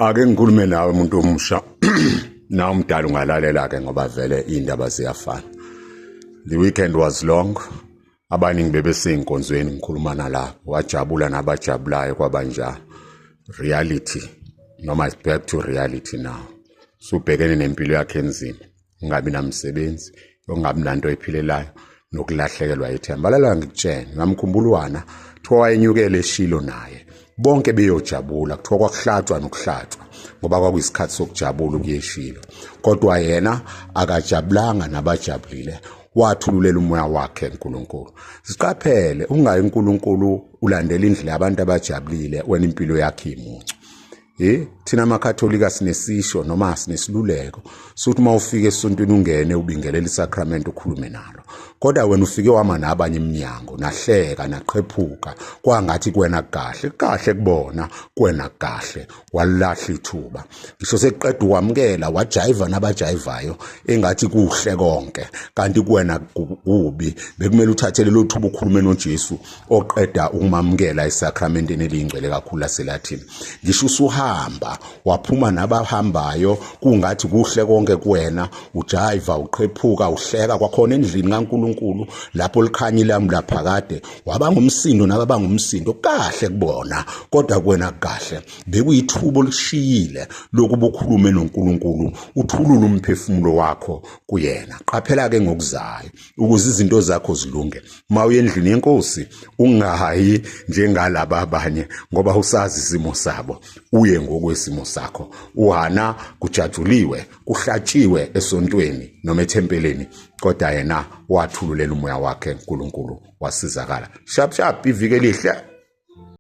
Ake ngikhulume nawe umuntu omusha na umdala ungalalela ke ngoba vele indaba ziyafana. The weekend was long. Abaningi bebeseyinkonzweni ngikhuluma nalapho. Wajabula nabajabulayo kwabanjalo. Reality noma it's back to reality now. Subhekene nempilo yakhe enzima. Ungabi namsebenzi, ungabi nanto ephilelayo nokulahlekelwa ithemba. Lalela ngikutshene, ngamkhumbula uHana kuthiwa wayenyukele eShilo naye. Bonke beyojabula, kuthiwa kwakuhlatshwa nokuhlatshwa ngoba kwakuyisikhathi sokujabula ukuya eShilo. Kodwa yena akajabulanga nabajabulile, wathululela umoya wakhe uNkulunkulu. Siqaphele ungayi uNkulunkulu ulandela indlela yabantu abajabulile, wena impilo yakhe imuncu. Eh thina amaKatholika sinesisho noma sinesiluleko sokuthi uma ufika esontweni ungene ubingelela isacrament ukhulume nalo. Kodwa wena ufike wama nabanye eminyango nahleka naqhephuka kwangathi kuwena kahle kahle kubona kuwena kahle walahla ithuba. Ngisho sekuqeda ukwamukela wajayiva nabajayivayo engathi kuhle konke kanti kuwena kubi bekumele uthathe lelo thuba ukhulume noJesu oqeda ukumamukela esakramenteni eliyingcwele kakhulu laseLatin ngisho usuhamba waphuma nabahambayo kungathi kuhle konke kuwena ujayiva uqhephuka uhleka kwakhona endlini kaNkuluNkulu lapho likhanya ilamu laphakade waba ngumsindo nababa ngumsindo kahle kubona kodwa kuwena kahle bekuyithuba olishiyile lokuba ukhulume noNkulunkulu uthulule umphefumulo wakho kuyena qaphela ke ngokuzayo ukuze izinto zakho zilunge uma uye endlini yenkosi ungayi njengalaba abanye ngoba usazi isimo sabo uye ngokwesimo sakho uhana kujajuliwe kuhlatshiwe esontweni noma ethempelini kodwa yena wathululela umoya wakhe uNkulunkulu wasizakala shap shap iviki elihle.